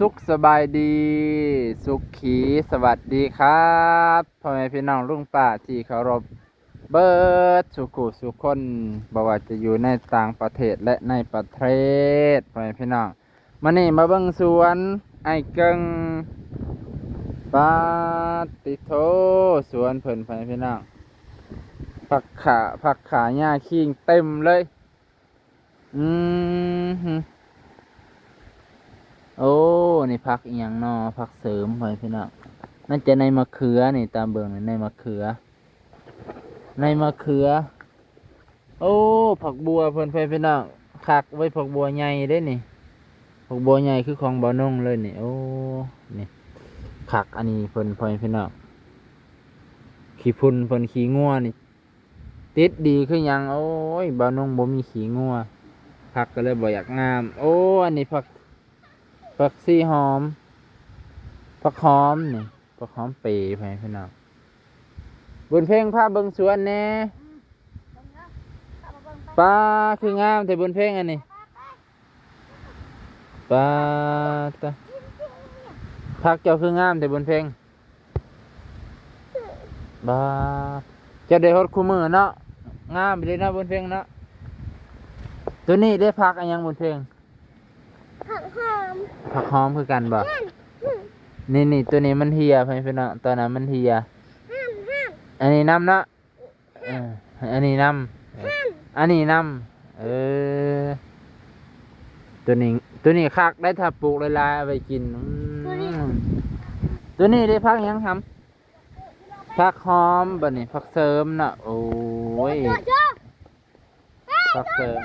ສຸກສະບາຍດີ ສຸຂີສະຫວັດດີຄັບ ພໍ່ແມ່ພີ່ນ້ອງລຸງປ້າທີ່ເຄົາລົບເບິດສູ່ຄູ່ສູ່ຄົນ, ບໍ່ວ່າຈະຢູ່ໃນຕ່າງປະເທດ ແລະ ໃນປະເທດ ພໍ່ແມ່ພີ່ນ້ອງ. ມື້ນີ້ມາເບິ່ງສວນອ້າຍເກິ່ງ. ປາດຕິໂທ ສວນເພິ່ນ ພໍ່ແມ່ພີ່ນ້ອງ, ຜັກຂ້າ ຜັກຂ້າ ຫຍ້າຄີງເຕັມເລີຍ. ອືມ ໂອ້ ນີ້ຜັກອີ່ຫຍັງນໍ? ຜັກເສີມ ພໍ່ແມ່ພີ່ນ້ອງ, ໜ້າຈະໃນມະເຂືອນີ້. ຕາມເບິ່ງນີ້ໃນມະເຂືອ ໃນມະເຂືອ. ໂອ້ ຜັກບົວເພິ່ນ ພໍ່ແມ່ພີ່ນ້ອງ, ຄັກເວີຍ. ຜັກບົວໃຫຍ່ເດ້ນີ້, ຜັກບົວໃຫຍ່ຄືຂອງບ່າວນົງເລີຍນີ້. ໂອ້ ນີ້ຄັກ. ອັນນີ້ເພິ່ນ ພໍ່ແມ່ພີ່ນ້ອງ, ຂີ້ຝຸ່ນເພິ່ນ ຂີ້ງົວນີ້ ຕິດດີຄືຫຍັງ. ໂອ້ຍ ບ່າວນົງບໍ່ມີຂີ້ງົວ, ຜັກກໍເລີຍບໍ່ຢາກງາມ. ໂອ້ ອັນນີ້ຜັກ ຜັກຊີຫອມ ຜັກຫອມນີ້ ຜັກຫອມເປ ໃຫ້ພີ່ນ້ອງ. ບຸນເພັງ ພາເບິ່ງສວນແດ່. ປ້າ ຄືງາມແທ້ບຸນເພັງອັນນີ້. ປ້າ ຕະ ຜັກເຈົ້າຄືງາມແທ້ບຸນເພັງ. ບາ ເຈົ້າໄດ້ຮອດຄູ່ມື້ເນາະ, ງາມອີ່ຫຼີເນາະບຸນເພັງເນາະ. ໂຕນີ້ເດ້ ຜັກອີ່ຫຍັງບຸນເພັງ? ຜັກຫອມ. ຜັກຫອມຄືກັນບໍ່? ນັ້ນ ນີ້ໆ ໂຕນີ້ມັນເຫ່ຍ ໃຫ້ພີ່ນ້ອງ, ຕອນນັ້ນມັນເຫ່ຍ. ຫັ້ນໆ ອັນນີ້ນຳເນາະ. ເອີ ອັນນີ້ນຳ ຫັ້ນ ອັນນີ້ນຳ. ເອີ ໂຕນີ້ ໂຕນີ້ຄັກໄດ໋ ຖ້າປູກຫຼາຍໆ ເອົາໄວ້ກິນ. ອືມ ໂຕນີ້ ໂຕນີ້ໄດ້ຜັກຫຍັງຫຳ? ຜັກຫອມ ບັດນີ້ຜັກເສີມເນາະ. ໂອ້ຍ ໂຈະ ໂຈະ ຜັກເສີມ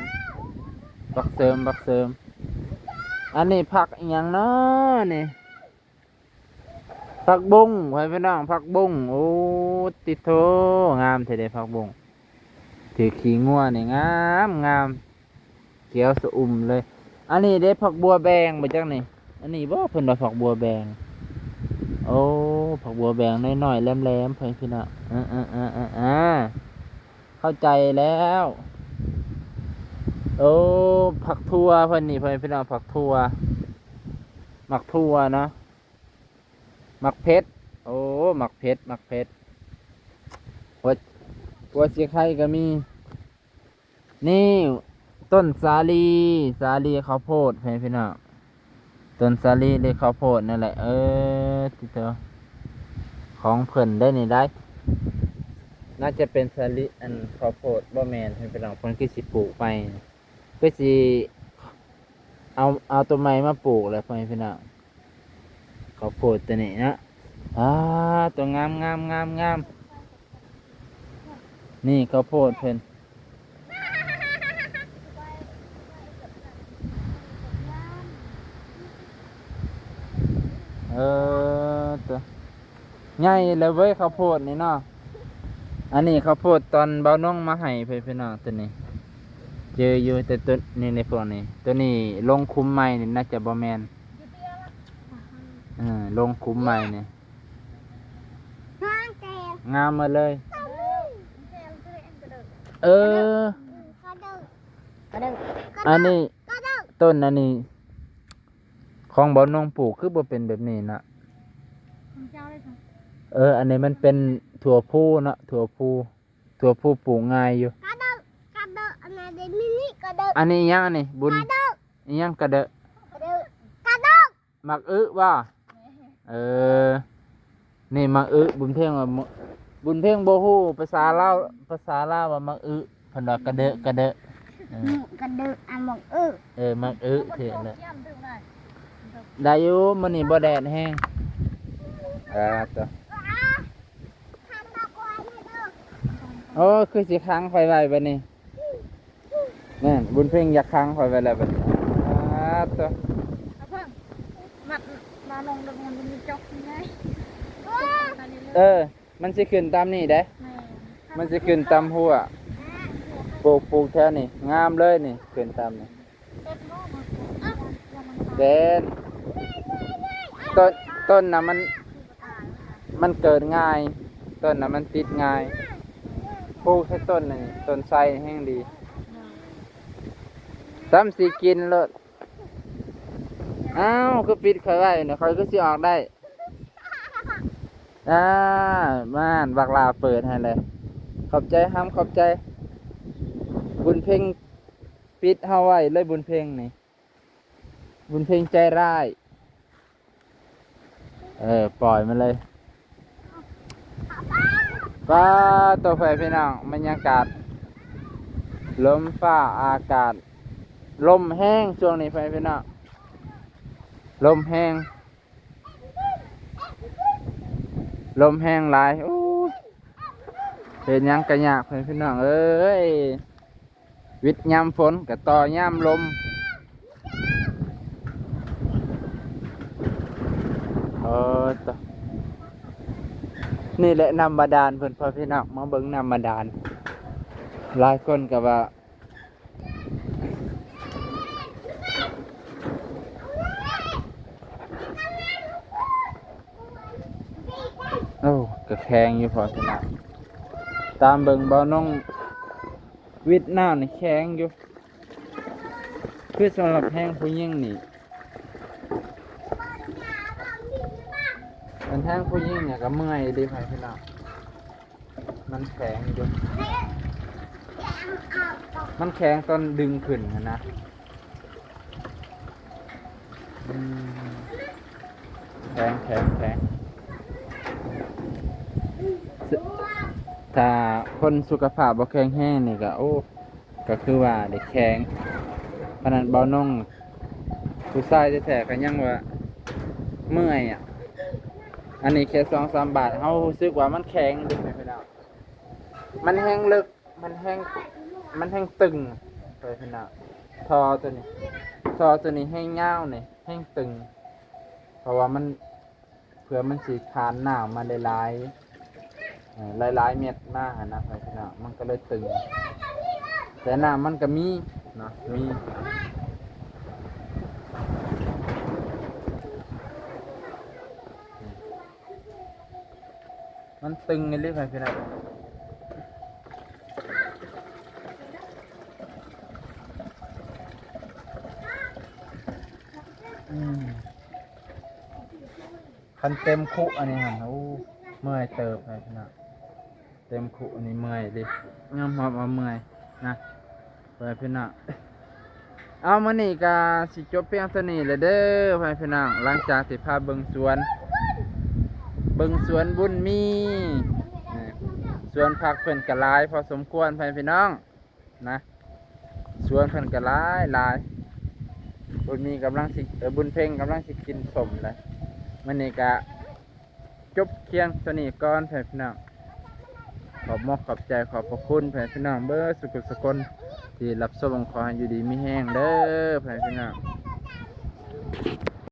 ຜັກເສີມ ຜັກເສີມ. ອັນນີ້ຜັກອີ່ຫຍັງເນາະນີ້? ຜັກບົ້ງ ໃຫ້ພີ່ນ້ອງ ຜັກບົ້ງ. ໂອ້ ຕິໂທ ງາມແທ້ເດ້ຜັກບົ້ງ, ຖືກຂີ້ງົວນີ້ງາມໆ ຂຽວຊະອຸ່ມເລີຍ. ອັນນີ້ເດ້ ຜັກບົວແບງບໍ່ຈັກນີ້? ອັນນີ້ບໍ່ ເພິ່ນວ່າຜັກບົວແບງ. ໂອ້ ຜັກບົວແບງນ້ອຍໆ ແຫຼມໆ ໃຫ້ພີ່ນ້ອງ. ເອີໆໆໆ ເຂົ້າໃຈແລ້ວ. ໂອ້ ຜັກຖົ່ວເພິ່ນນີ້ ໃຫ້ພີ່ນ້ອງ ຜັກຖົ່ວ ໝາກຖົ່ວເນາະ. ໝາກເຜັດ ໂອ້ ໝາກເຜັດ ໝາກເຜັດ. ຫົວ ຫົວສີໄຄກໍມີ. ນີ້ຕົ້ນສາລີ ສາລີເຂົ້າໂພດ ໃຫ້ພີ່ນ້ອງ, ຕົ້ນສາລີ ຫຼື ເຂົ້າໂພດນັ້ນແຫຼະ. ເອີ ຕິໂຕ ຂອງເພິ່ນໄດ໋ນີ້ໄດ໋, ໜ້າຈະເປັນສາລີ ອັນ ເຂົ້າໂພດ ບໍ່ແມ່ນ ໃຫ້ພີ່ນ້ອງ, ເພິ່ນຄືຊິປູກໃໝ່. ຄືຊິເອົາ ເອົາໂຕໃໝ່ມາປູກແຫຼະ ພໍ່ແມ່ພີ່ນ້ອງ, ເຂົ້າໂພດໂຕນີ້ເນາະ. ອ່າ ໂຕງາມໆໆໆ. ນີ້ເຂົ້າໂພດເພິ່ນ. ເອີ ໂຕ ໃຫຍ່ແລ້ວເວີຍ ເຂົ້າໂພດນີ້ເນາະ. ອັນນີ້ເຂົ້າໂພດຕອນບ່າວນົງມາໃຫ້ ພີ່ນ້ອງ. ໂຕນີ້ເຈີຢູ່ ແຕ່ໂຕນີ້ ໃນພວກນີ້ ໂຕນີ້ລົງຂຸມໃໝ່ນີ້ ໜ້າຈະບໍ່ແມ່ນ. ເອີ ລົງຂຸມໃໝ່ນີ້ ງາມໝົດເລີຍ. ເອີ ອັນນີ້ ຕົ້ນອັນນີ້ ຂອງບ່າວນົງປູກຄືບໍ່ເປັນແບບນີ້ນະ? ຂອງເຈົ້າເດ້ຊະ? ເອີ ອັນນີ້ມັນເປັນຖົ່ວພູເນາະ, ຖົ່ວພູ ຖົ່ວພູປູກງ່າຍຢູ່. ກະເດີກ ກະເດີກ ອັນນັ້ນເດ ມິນິກະເດີກ. ອັນນີ້ອີ່ຫຍັງອັນນີ້? ບຸນ ກະເດີກ ອີ່ຫຍັງ? ກະເດີກ ກະເດີກ ກະເດີກ. ໝາກອຶບໍ່? ເອີ ນີ້ໝາກອຶ. ບຸນເພັງວ່າ ບຸນເພັງບໍ່ຮູ້ພາສາລາວ, ພາສາລາວວ່າໝາກອຶ, ເພິ່ນວ່າກະເດີກ ກະເດີກ. ເອີ ກະເດີກ ອາ ໝາກອຶ. ເອີ ໝາກອຶ ຖືກແລ້ວ. ໄດ້ຢູ່ ມື້ນີ້ບໍ່ແດດແຮງ. ອ່າ ໂຕ ໂອ້ ຄືຊິຂັງຂ້ອຍໄວ້ບັດນີ້. ແມ່ນ ບຸນເພັງຢາກຂັງຂ້ອຍໄວ້ແລ້ວບັດນີ້. ອ່າ ໂຕ ເອົາເພິ່ງ ມັດມາລົງເດີ ມັນມີຈົກນີ້ໄງ. ເອີ ມັນຊິຂຶ້ນຕາມນີ້ເດ້. ແມ່ນ ມັນຊິຂຶ້ນຕາມຮົ້ວ. ປູກ ປູກແຖວນີ້ງາມເລີຍນີ້ ຂຶ້ນຕາມນີ້. ເປັນ ຕົ້ນ ຕົ້ນນະມັນ ມັນເກີດງ່າຍ, ຕົ້ນນະມັນຕິດງ່າຍ. ປູກໃສ່ຕົ້ນນີ້ ຕົ້ນໄຊແຮງດີ. ຊ້ຳຊິກິນໂລດ. ອ້າວ ຄືປິດຂ້ອຍໄວ້ນີ້ ຂ້ອຍຄືຊິອອກໄດ້? ອ່າ ມານ ບັກຫຼ້າເປີດໃຫ້ເລີຍ. ຂອບໃຈຮຳ ຂອບໃຈ. ບຸນເພັງປິດເຮົາໄວ້ເລີຍ ບຸນເພັງນີ້. ບຸນເພັງໃຈຮ້າຍ. ເອີ ປ່ອຍມັນເລີຍ. ປາໂຕ ພໍ່ແມ່ພີ່ນ້ອງ ບັນຍາກາດ ລົມຟ້າອາກາດ ລົມແຮງຊ່ວງນີ້ ພໍ່ແມ່ພີ່ນ້ອງ ລົມແຮງ ລົມແຮງຫຼາຍ. ໂອ້ຍ ເຮັດຫຍັງກະຍາກ ພໍ່ແມ່ພີ່ນ້ອງເອີຍ. ວິດຍາມຝົນກະຕໍ່ຍາມລົມ. ເອີ ຕະ ນີ້ແຫຼະນ້ຳບາດານເພິ່ນ ພໍ່ແມ່ພີ່ນ້ອງ ມາເບິ່ງນ້ຳບາດານ. ຫຼາຍຄົນກະວ່າ ໂອ້ ກະແຂງຢູ່ ພໍ່ແມ່ພີ່ນ້ອງ ຕາມເບິ່ງ ບ່າວນົງ ວິດນ້ຳນີ້ແຂງຢູ່. ຄືສຳລັບແຮງຜູ້ຍິງນີ້ ອັນແຮງຜູ້ຍິງນີ້ກະເມື່ອຍເດ້ ພໍ່ແມ່ພີ່ນ້ອງ ມັນແຂງຢູ່ ມັນແຂງຕອນດຶງຂຶ້ນຫັ້ນນະ. ອືມ ແຂງ ແຂງ ແຂງ. ຖ້າຄົນສຸຂະພາບບໍ່ແຂງແຮງນີ້ກະ ໂອ້ ກະຄືວ່າໄດ້ແຂງ. ຂະໜາດບ່າວນົງ ຜູ້ຊາຍແທ້ໆກະຍັງວ່າເມື່ອຍອະ. ອັນນີ້ແຄ່ສອງສາມບາດ ເຮົາຮູ້ສຶກວ່າມັນແຂງເດ້ ພີ່ນ້ອງ. ມັນແຮງເລິກ ມັນແຮງ ມັນແຮງຕຶງ ເອີ ພີ່ນ້ອງ. ທໍ່ໂຕນີ້ ທໍ່ໂຕນີ້ແຮງຍາວນີ້ ແຮງຕຶງ ເພາະວ່າມັນ ເພື່ອມັນຊິຜ່ານນ້ຳມາໄດ້ຫຼາຍ ເອີ ຫຼາຍໆເມັດມາຫັ້ນນະ ພີ່ນ້ອງ ມັນກະເລີຍຕຶງ. ແຕ່ນ້ຳມັນກະມີເນາະ ມີ ມັນຕຶງອີ່ຫຼີ ພີ່ນ້ອງ. ອືມ ຄັນເຕັມຄຸອັນນີ້ຫັ້ນ ໂອ້ ເມື່ອຍເຕີບ ພີ່ນ້ອງ. ເຕັມຄຸອັນນີ້ເມື່ອຍເດ້ ຍອມຮັບວ່າເມື່ອຍນະ ພໍ່ແມ່ພີ່ນ້ອງ. ເອົາ ມື້ນີ້ກະຊິຈົບພຽງເທົ່ານີ້ແຫຼະເດີ ພໍ່ແມ່ພີ່ນ້ອງ. ຫຼັງຈາກທີ່ພາເບິ່ງສວນ ເບິ່ງສວນບຸນມີ ເອີ ສວນຜັກເພິ່ນກະຫຼາຍພໍສົມຄວນ ພໍ່ແມ່ພີ່ນ້ອງນະ. ສວນເພິ່ນກະຫຼາຍຫຼາຍ. ບຸນມີກຳລັງຊິ ເອີ ບຸນເພັງກຳລັງຊິກິນສົ້ມແຫຼະ. ມື້ນີ້ກະ ຈົບພຽງເທົ່ານີ້ກ່ອນ ພໍ່ແມ່ພີ່ນ້ອງ. ຂອບມົກຂອບໃຈ ຂອບພະຄຸນ ພໍ່ແມ່ພີ່ນ້ອງເບິດສຸກສຸກຄົນທີ່ຮັບຊົມ. ຂໍໃຫ້ຢູ່ດີມີແຮງເດີ ພໍ່ແມ່ພີ່ນ້ອງ.